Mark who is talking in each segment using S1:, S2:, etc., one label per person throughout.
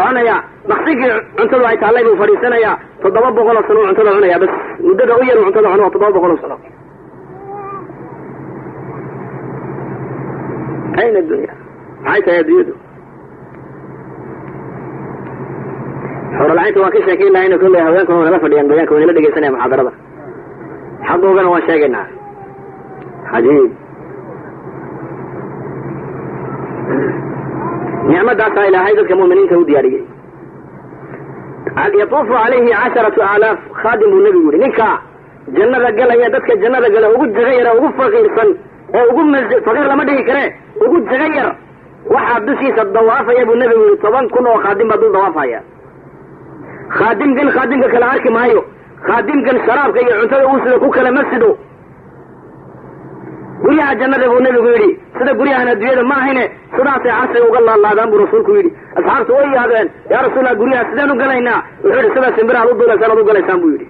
S1: soconayaa, maqsigii cuntadu ay taallay buu fadhiisanayaa. 700 sano uu cuntada cunayaa, bas muddada u yar uu cuntada cuno waa 700 sano. Ayna dunya, maxay tahay adduunyadu? Xuralcaynta waan ka sheekayn lahayna, kolley haweenkuna way nala fadhiyaan, bayaanka way nala dhegeysanaya, muxaadarada xaqoogana waan sheegaynaa. Cajiib, nicmadaasaa Ilaahay dadka mu'miniinta u diyaariyey. Yatuufu calayhi 10,000 khaadim buu nebigu yihi. Ninka jannada galaya, dadka jannada gala ugu jaga yara, ugu faqiirsan ee ugu faqiir lama dhihi kare, ugu jaga yar, waxaa dushiisa dawaafaya buu nebigu yihi 10,000 oo khaadim baa dul dawaafaya. Khaadimkan khaadimka kale arki maayo, khaadimkan sharaabka iyo cuntada uu sido ku kale ma sido. Guryaha jannada buu nebigu yidhi sida guryahan adduunyada ma ahine, sidaasay carshiga uga laalaadaan buu rasuulku yidhi. Asxaabtu way yaabeen, yaa rasuulallah, guryaha sideen u galaynaa? Wuxuu yidhi, sida shimbirahaad u duulaysaan ad u galaysaan buu yidhi.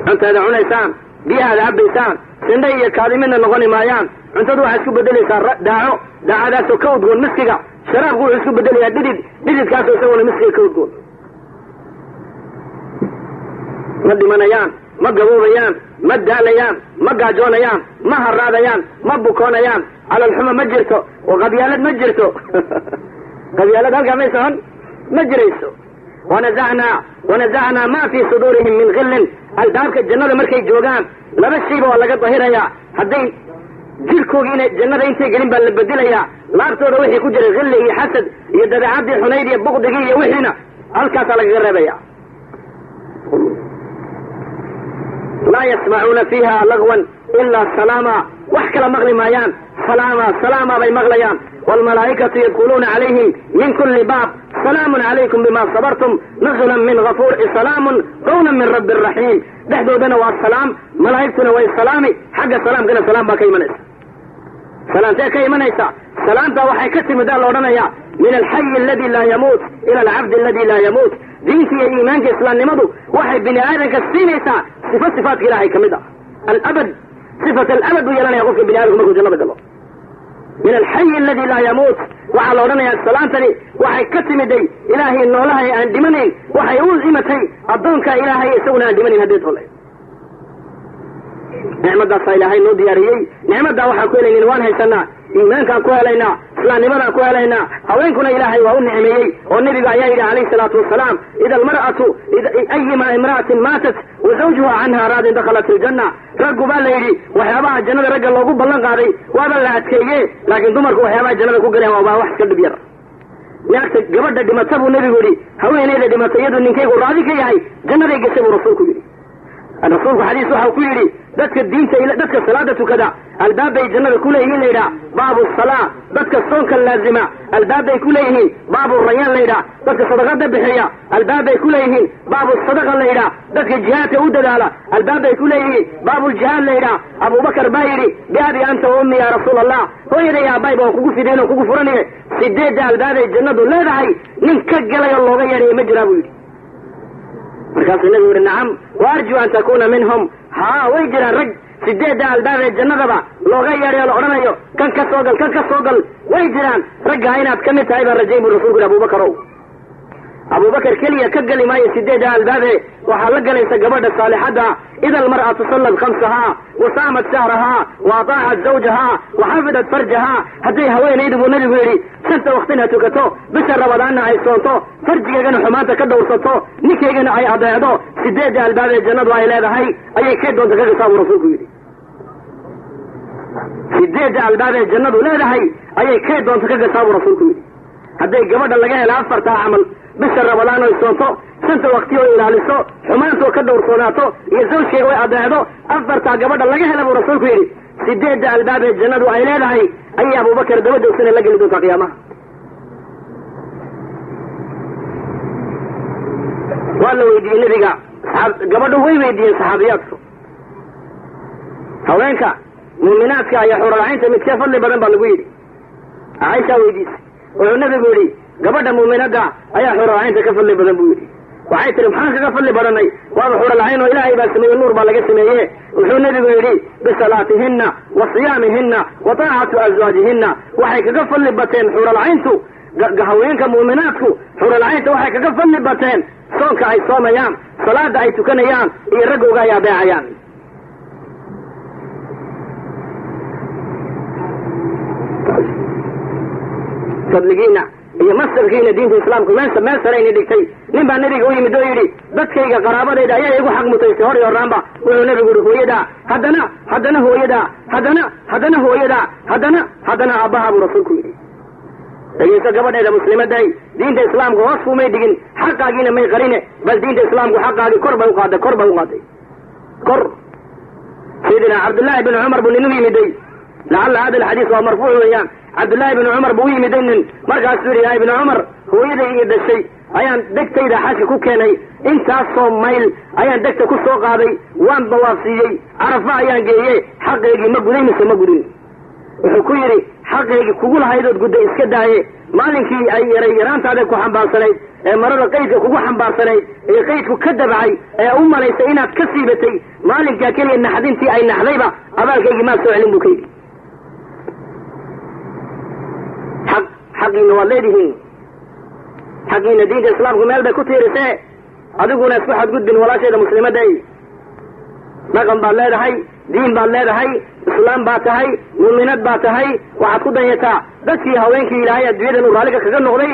S1: Cuntaada cunaysaan, biyahaada cabbaysaan, sindha iyo kaadi midna noqoni maayaan. Cuntadu waxay isku bedelaysaa daaco, daacadaasoo ka udgoon miskiga. Sharaabku wuxuu isku bedelayaa dhidid, dhididkaasoo isaguna miskiga ka udgoon. Ma dhimanayaan, ma gaboobayaan, ma daalayaan, ma gaajoonayaan, ma haraadayaan, ma bukoonayaan. Calalxuma ma jirto oo qabyaalad ma jirto. Qabyaalad halkaa may socon, ma jirayso. Wanazacnaa ma fii suduurihim min khillin. Albaabka jannada markay joogaan laba shayba waa laga dahirayaa. Hadday jirkoogiina jannada intay gelin baa la bedelayaa. Laabtooda wixii ku jiray khilli iyo xasad iyo dabeecaddii xunayd iyo bukdigii iyo wixiina halkaasaa lagaga reebaya. Laa yasmacuuna fiiha lagwan ilaa salaama, wax kala maqli maayaan, salaama salaama bay maqlayaan. Waalmalaa'ikatu yadkhuluuna calayhim min kulli baab, salaamun calaykum bima sabartum nuzulan min gafuur, salaamun qawlan min rabbi raxiim. Dhexdoodana waa salaam, malaa'igtuna way salaami, xagga salaamkana salaam baa ka imanaysa. Salaamtee ka imanaysa? Salaamtaa waxay ka timidaa la odhanayaa min alxayi aladi laa yamuut ila alcabdi aladi laa yamuut. Diinta iyo iimaanka islaamnimadu waxay bini aadamka siinaysaa sifo sifaatka Ilahay ka mid ah, alabad, sifat alabad buu yeelanaya qofka bini aadamku markuu jannada galo. Min alxayi aladi laa yamuut waxaa la odhanayaa, salaamtani waxay ka timiday Ilaahay noolahay aan dhimanayn, waxay u imatay addoonka Ilaahay isaguna aan dhimanayn. Haddii tole nicmadaasaa Ilaahay noo diyaariyey, nicmaddaa waxaan ku helaynin waan haysanaa, iimaankaan ku helaynaa, islaamnimadaan ku helaynaa. Haweenkuna Ilaahay waa u nicmeeyey oo nebigu ayaa yidhi calayhi salaatu wasalaam, ida almar'atu ayima imra'atin maatat wa zawjuha canha raadin dakhalat iljanna. Raggu baa la yidhi waxyaabaha jannada ragga loogu ballan qaaday waaba la adkeeye, laakiin dumarku waxyaabaha jannada ku galeen waa wax iska dhib yar. Naagta gabadha dhimata buu nebigu yidhi, haweeneyda dhimata iyadu ninkaygu raadi ka yahay, jannaday gashay buu rasuulku yidhi. Rasuulku xadiis waxau ku yidhi, dadka diinta, dadka salaada tukada albaabbay jannada ku leeyihiin la yidhaha baabu salaa. Dadka soonka laazima albaabbay ku leeyihiin baabu rayaan la yidhaha. Dadka sadaqada bixiya albaabbay ku leeyihiin baabu sadaqa la yidhaha. Dadka jihaadka u dadaala albaabbay ku leeyihiin baabuljihaad la yidhaha. Abubakar baa yidhi, biabi anta wa ummi ya rasuul Allah, hooyaday aabbayba waan kugu fidayn oo kugu furanaye, sideedda albaabay jannadu leedahay nin ka galayoo looga yeedhaya ma jiraa buu yidhi. Markaasuu nebigu yihi, nacam, wa arju an takuna minhum. Haa, way jiraan rag sideedda albaabee jannadaba looga yeedhayo, la odhanayo kan ka soo gal, kan ka soo gal, way jiraan. Raggaa inaad ka mid tahay baan rajay buu rasulku yihi. Abubakar ow, Abubakar keliya ka geli maayo sideedda albaabe, waxaa la galaysa gabadha saalixadda. Ida almar'atu sallat khamsahaa wa saamat shahrahaa wa ataacat zawjahaa wa xafidat farjahaa, hadday haweenaydu buu nebigu yidhi shanta waktina tukato, bisha Rabadaanna ay soonto, farjigeegana xumaanta ka dhowrsato, ninkaygana ay adeecdo, sideedda albaabee jannadu ay leedahay ayay kee doonta ka gasaa buu rasuulku yidhi. Sideedda albaabee jannadu leedahay ayay kee doonta ka gasaa buu rasuulku yidhi. Hadday gabadha laga hela afartaa camal, bisha Rabadaan oy soonto, shanta wakti oo ilaaliso, xumaantoo ka dhowrsoonaato iyo zawjkeega way adeecdo, afartaa gabadha laga hela buu rasuulku yidhi, sideedda albaabee jannadu ay leedahay ayay Abubakar daba joogsana la geli doontaa qiyaamaha. Waa la weydiiyey nebiga, gabadhu way weydiiyeen saxaabiyaadku, haweenka muuminaadka ayaa xuralcaynta midkee fadli badan baa lagu yidhi. Caaishaa weydiisay, wuxuu nebigu yidhi gabadha muuminadda ayaa xuralcaynta ka fadli badan buu yidhi. Waxay tihi, maxaan kaga fadli badanay? Waaba xuralcayn oo Ilaahay baa sameeye, nuur baa laga sameeye. Wuxuu nebigu yidhi bisalaatihinna wa siyaamihinna wa taacatu aswaajihinna. Waxay kaga fadli bateen xuralcayntu Haweenka mu'minaadku xuralcaynta waxay kaga fadli bateen soonka ay soomayaan, salaada ay tukanayaan, iyo raggooga ay adeecayaan. Fadligiina iyo mastarkiina diinta islaamku meel sarayna dhigtay. Nin baa nebiga u yimid oo yidhi, dadkayga qaraabadayda ayaa igu xaq mutaystay hor iyo horraanba. Wuxuu nebigu yihi, hooyadaa, haddana haddana hooyadaa, haddana haddana hooyadaa, haddana haddana aabbaha buu rasuulku yidhi. Dhegeyso gabadheeda muslimaday, diinta islaamku hoos kumay dhigin, xaqaagiina may qarine, bal diinta islaamku xaqaagii kor bay uqaaday, kor bay uqaaday, kor. Sayidina Cabdullaahi bin Cumar buu nin u yimiday, lacalla hada alxadiis waa marfuuc weeyaan. Cabdullaahi binu Cumar buu u yimiday nin, markaasuu yidhi, yaa ibnu Cumar, hooyaday ii dhashay ayaan degtayda xajka ku keenay, intaasoo mayl ayaan degta ku soo qaaday, waan dawaafsiiyey, Carafa ayaan geeye, xaqaygii ma guday mise ma gudin? Wuxuu ku yidhi, xaqaygii kugu lahaydood gudday iska daaye, maalinkii ay yaray yaraantaada ku xambaarsanayd ee marada qaydka kugu xambaarsanayd ee qaydku ka dabcay ee u malaysay inaad ka siibatay, maalinkaa keliya naxdintii ay naxdayba abaalkaygii maad soo celin buu ka yidhi. Xaq xaqiina waad leedihiin, xaqiina diinta islaamku meel bay ku tiirisee, adiguna isku xadgudbin walaasheeda muslimaday. Dhaqan baad leedahay, diin baad leedahay, islaam baad tahay, muuminad baad tahay, waxaad ku danyataa dadkii haweenkii Ilaahay adduunyadan uu raalliga kaga noqday.